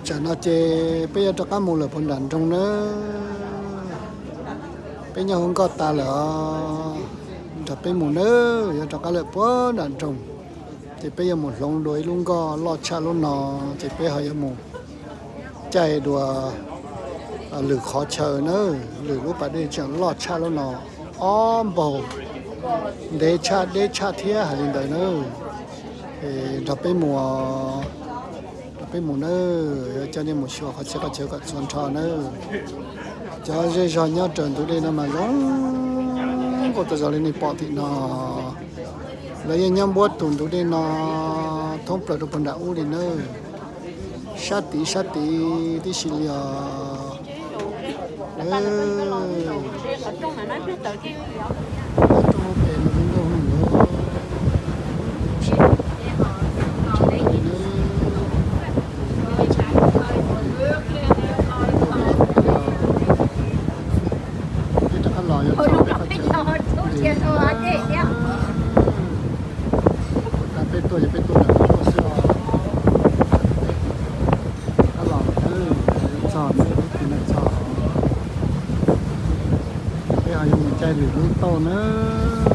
Tsam no ces peb yuav rov qab mus lawm puag nram nroog nawb. Peb nyob hauv nkoj tas lawm os, nrog peb mus nawb, yuav rov qab lawm puag nram nroog. Ces peb yuav mus hloov dua ib lub nkoj loj tshaj lub no, ces peb ho yuav mus caij dua lwm qhov chaw nawb, lwm lub pas dej tseem loj tshaj lub no ob npaug, ntev tshaj deb tshaj thiab hais li ntawd nawb. Nrog peb mus, nrog peb mus nawb, coj nej mus xyuas qhov txhia qhov chaw kom txhua nrho nawb. Cov zej zog nyob raws ntug dej no mas zoo nkauj tas zog li nej pom tim no. Lawv yeej nyob npuab tus ntug dej no thoob plaws rau puag nram ub li nawb. Sab tid sab tid tib si li os. Peb rov qab los yog txog peb qhov chaw, tas peb tuaj yog peb tuaj ntawm no tuaj xwb os. Rov qab los lawm, txog lub tim no txog. Peb ho yuav mus caij lwm lub tauj nawb.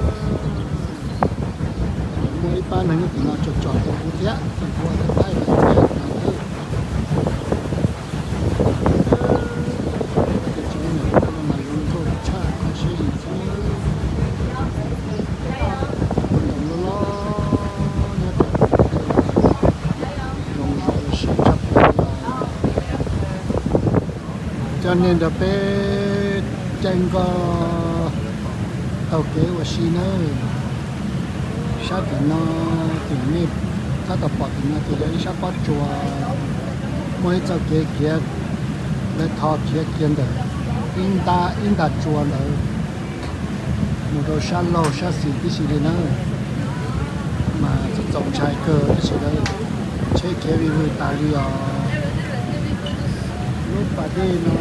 Muaj ib pab neeg nyob tim no tsom tsom tus kuv thiab, tus kuv ua thaij thaij no thiab no nawb. Cov tsev neeg no mas zoo nkauj tshaj qhov siab yim xwb. Ntoo loj loj nyob rau zoo zoo siab tshaj plaws. Coj nej nrog peb caij nkoj taug kev ua si nawb. Sab tim no, tim nej tab tom pom tim no ces yog ib sab pob tsuas, muaj ib txoj kev khiav, lawv tho khiav kiag ntawm ib nta, ib nta tsua ntawd mus rau sab laug sab xis tib si li nawb. Mas txaus ntshai kawg tab sis lawv tsheb khiav vij vwg tas li os. Lub pas dej no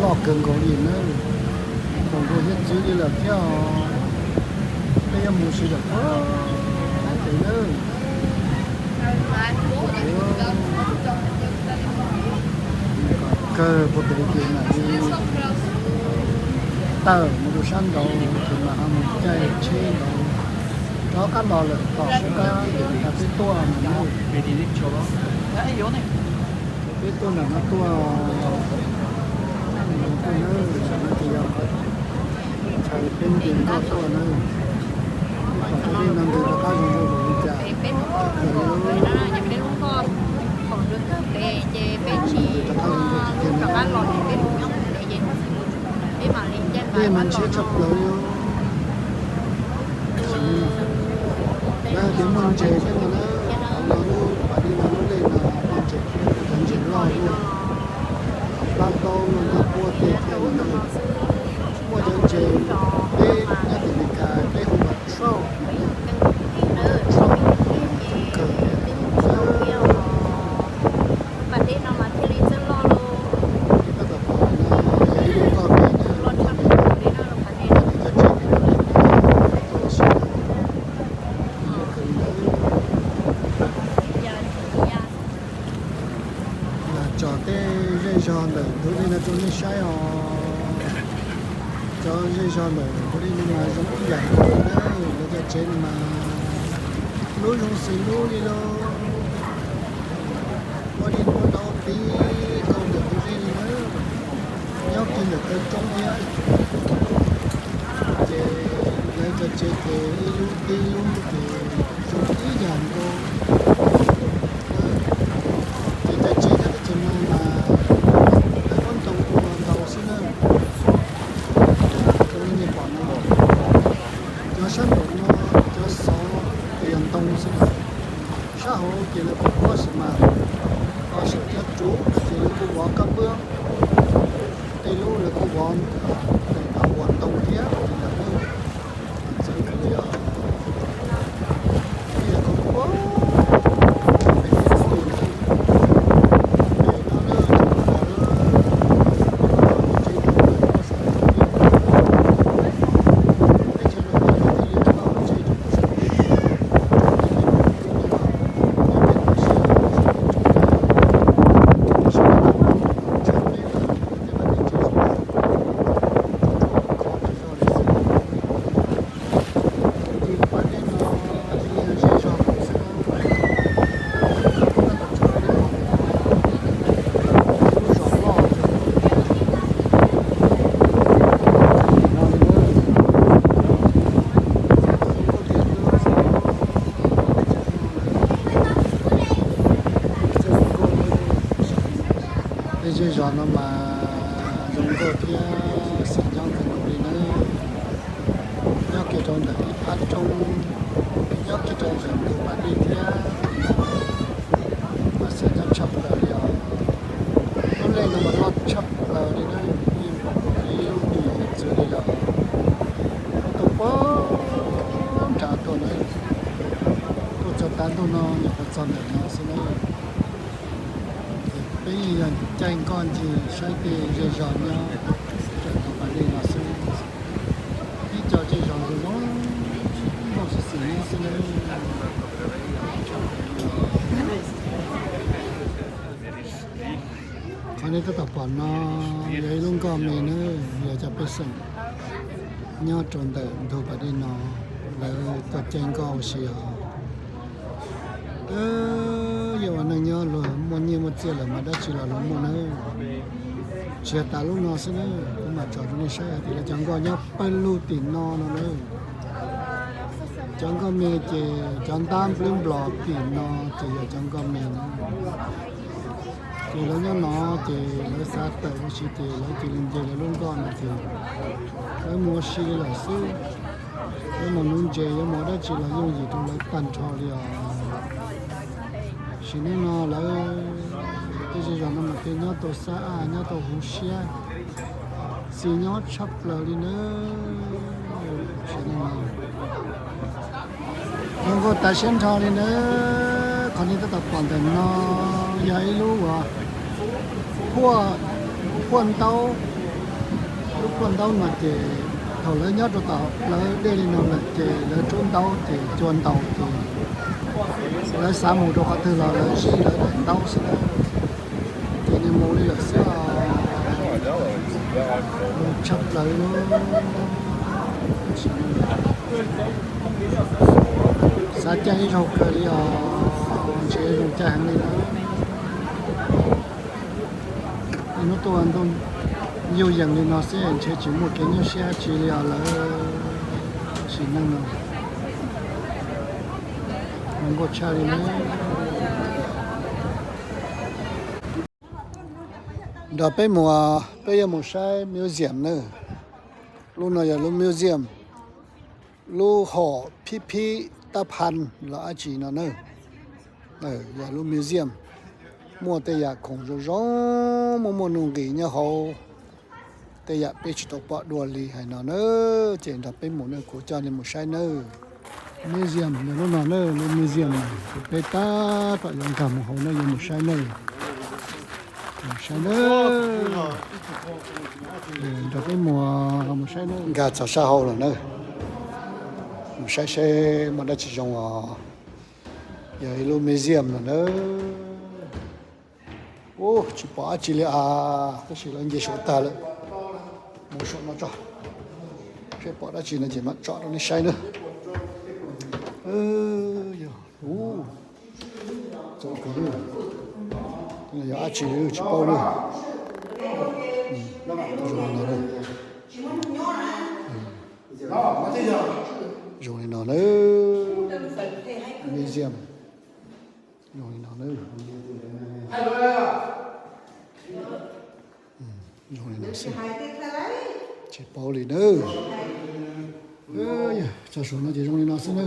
loj kawg nkaus li nawb, nkaus nkaus hiav txwv li lawm thiab os. Peb yuav mus sawv daws puag pem nawb. Kom kawg puag pem ces mam li tawm mus rau sab nraud ces mam ho mus caij tsheb nraud rov qab los lawm tom sab qab peb tuaj no nawb. Peb tuaj nram no tuaj, tuaj nawb, no ces yog chaw peb nce nkoj tuaj nawb. Kom peb no ntws rov qab zoo zoo npaum li cas. Peb mas ntshiab tshaj plaws li. Lawv tias muaj ntses thiab no na, los lub pas dej no lub lej no muaj ntses thiab, cov ntses loj thiab. Plab taub no nyob puag tim thiab no na. Muaj cov ntses, peb nyob tim Meskas peb hu ua trout, trout, kawg. Pas dej no mas thiaj li txawj loj lauj. Tab tom pom no yog ib lub nkoj pem, cov tsev, tso tej zej zog ntawm ntug dej no rau nej saib os. Cov zej zog ntawm ntug dej no mas zoo ib yam nkaus li na, lawv cov tsev no mas lub zoo xws lub li lauj. Ua dej npuab rau tib nkaus ntawm ntug dej li na, nyob kiag ntawm taw roob thiab. Ces lawv cov tsev ces ib lub tib lub ces zoo ib yam nkaus. Ces cov tsev nyob teb chaws no mas lawv muab ntoo ua ntau xwb na. Zoo li nej pom no, cov sab nraum no cov xov ces yog ntoo xwb na. Sab hauv ces lawv kuj muab xi mas, o, xim cov tsuv ces lawv kuj vov kab pwb. Tej lub lawv kuj vov, vov ntoo thiab li ntawd. Txawv kawg li os. Tej zos no mas zoo nkauj thiab xis nyob kawg nkaus li nawb. Nyob kiag rau ntawm ib phab roob, nyob kiag rau ntawm ntug pas dej thiab. Mas xis nyob tshaj plaws li os. Lub lej no mas loj tshaj plaws li nawb, yeej pom ib lub twg txwv li lawm. Tuaj poob nrad tuaj nawb, tuaj txog tav ntuj no nyuam qhuav txog ntawm no xwb nawb. Ces peb yog caij nkoj ncig saib tej zej zos nyob rau ntug pas dej no xwb. Ib co zej zos zoo nkauj xwb xwm nyob xwb nawb. Qhov nej tab tom pom no yog ib lub nkoj me nawb, yog cov pej xeem nyob rau ntawm ntug pas dej no, lawv tuaj caij nkoj ua si os. Yog ua neej nyob luag muaj nyiaj muaj txiaj lawm mas dab tsi los luag muaj nawb. Tsis yog tas lub no xwb nawb, kuv mam tsom rau nej saib hais tias lawv cov nkoj nyob pawg lug tim no no nawb. Cov nkoj me ces cov ntab nplwb nplos tim no ces yog cov nkoj me no. Ces lawv nyob no ces lawv xav tawm ua si ces lawv cia li nce lawv lub nkoj no ces lawv mus ua si li lawm xwb. Yuav mus nuv ntses yuav mus dab tsi los yooj yim rau lawv tag nrho li os. Sim neej no lawv tej zej zos no mas tej nyob tau xab aj nyob tau huv siab, xis nyob tshaj plaws li nawb. Sim neej no zoo nkauj tas siab nrho li nawb. Qhov nej tab tom pom ntawm no yog ib lub uas phuaj ntaub. Lub phuaj ntaub no ces thaum lawv nyob rau tom plawv dej li no lawm ces lawv rub ntaub ces cua ntaus ces lawv xav mus rau qhov twg los lawv zij lawv daim ntaub xwb na. Ces nws mus li lawm xwb os. Tshaj plaws li. Xav caij ib zaug kawg li os, ntshe zoo caij heev li na. Hnub tuaj ua ntuj yuj yees li no xwb ntshe tsis muaj kev nyuaj siab dab tsi li os lawm. Sim neej no zoo nkauj tshaj li na. Nrog peb mus, peb yuav mus saib museum nawb. Lub no yog lub museum, lub hom phib phib tab phan los dab tsi no nawb. Yog lub museum, muaj tej yam khoom zoo zoo, muaj muaj nuj nqis nyob hauv, tej yam peb tsis tau pom dua li hais no na. Ces nrog peb mus nawb, kuv coj nej mus saib nawb. Museum yog lub no na, lub museum no ces peb tab tom yuav nkag mus hauv na, yuav mus saib nawb. Mus saib nawb. Nrog peb mus, mus saib nawb. Nkag txog sab hauv lawm nawb. Mus saib seb muaj dab tsi zoo os. Yog ib lub museum no nawb. Ub, tsis pom dab tsi li as, tab sis lawv nce saum tag lawm. Mus saum no tso, seb pom dab tsi no ces mam tsom rau nej saib nawb. Yog, ub, txaus kawg li. Yog dab tsi li tsis paub li. Zoo li no na. Zoo li no na. Museum. Zoo li no na. Zoo li no xwb. Tsis paub li na. Tso saum no ces zoo li no xwb na.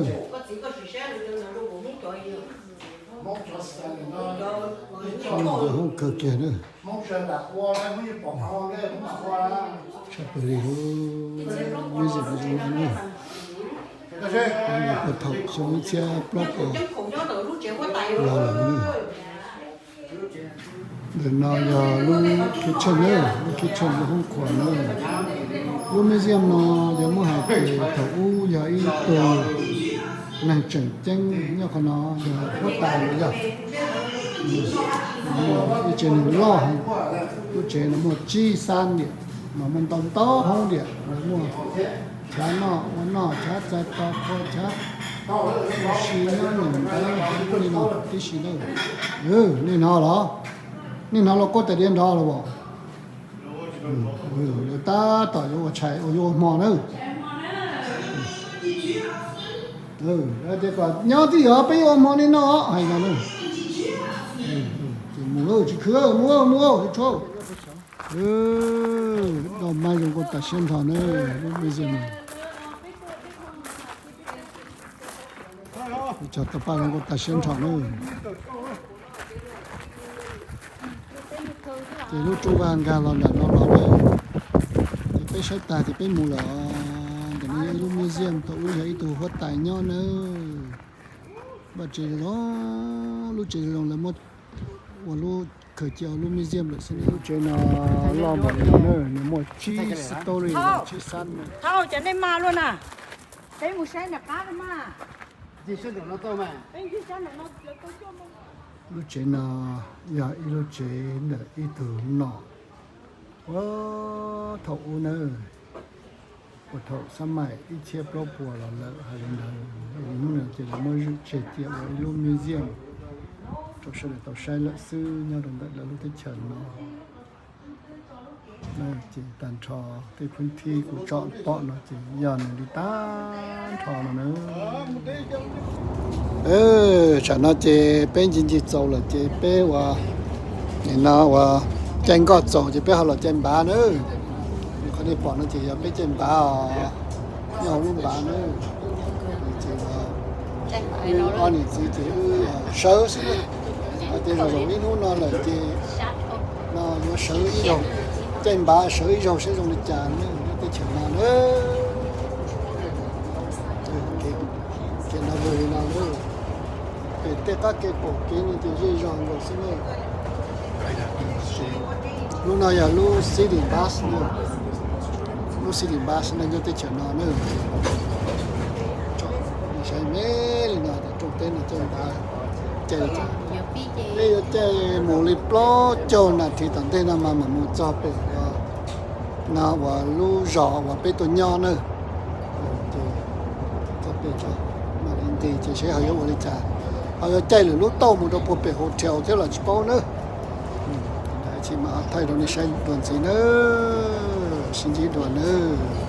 Hoob kawg kiag na. Tshaj plaws li, museum zoo li no na. Puag thaum xyoo ib txhiab plaub puas los lawm na. Ntawm no yog lub kitchen na, lub kitchen, lub hoob khuam na. Lub museum no yog muab hais tias thaum ub yog ib tug neeg tseem ceeb nyob qhov no yog huab tais los yog. Muaj ib tsev neeg loj heev, lub tsev no muaj tsib xab tiam, mas muaj ntau ntau hoob tiam, muaj chav noj ua noj, chav txais tos qhua, chav ua si nyob nws ntawd li no tib si na. Nej hnov los? Nej hnov los koj tais diav nrov los as? Lawv tab tom yuav ua tshais uas yuav ua hmo na. Tias kom nyob twj ywm peb yuav ua hmo nej noj hais no na. Ces mus tsis khwv, mus mus, tsis tshua. Dog mag zoo nkauj tas siab nrho na, lub museum no. Cov tau paj zoo nkauj tas siab nrho na. Ces lub rooj vag nkag los ntawm no los lawm. Ces peb saib tag ces peb mus lawm. Ntawm no yog ib lub museum, thaum ub yog ib tug huab tais nyob nawb. Vaj tsev zoo, lub tsev zoo lawv muab ua lub khaws cia ua lub museum lawm xwb. Lub tsev no loj npaum li no na, nws muaj tsib story, tsib xab. Thaum cov nej mas luaj na, peb mus saib nram qab mas. Lub tsev no yog ib lub tsev ntawm ib tug nom ua thaum ub na, ua thaum xab maim ib txhiab plaub puas los lawm hais li ntawd. Hnub no ces lawv muab zwm tseg cia ua ib lub museum rau sawv daws tau saib lawm xwb nyob rau ntawm lawv lub teb chaws no. Ces tag nrho tej phwb thib kuv tsom pom no ces yog nws li tag nrho no na. Tsam no ces peb ncig ncig txaus lawm ces peb ua, nim no ua caij nkoj txaus ces peb ho los caij npav na. Qhov nej pom no ces yog peb caij npav os, nyob hauv lub npav na. Ces ob niam txiv ces wb sawv xwb na, hais tias zaum ib hnub no lawm ces no yuav sawv ib zaug, caij npav sawv ib zaug saib zoo li cas ne, nyob teb chaws no na. Ces no li no, pem tej qab ke pom kev no ces zej zog nkaus xwb na. Lub no yog lub city bus na, lub city bus no nyob teb chaws no na. Saib me li no, rooj teb no caij npav, caij, peb yuav caij mus li plaub caug nas this tom ntej no mas mam mus txog pem no uas lub zos uas peb tuaj nyob na. Ces txog pem no mam li nqis ces seb ho yuav ua li cas, ho yuav caij lwm lub tauj mus rau puag pem hotel thiab los tsis paub na. Ntawd ces mam thaij rau nej saib dua ntxiv na, sib ntsib dua nawb.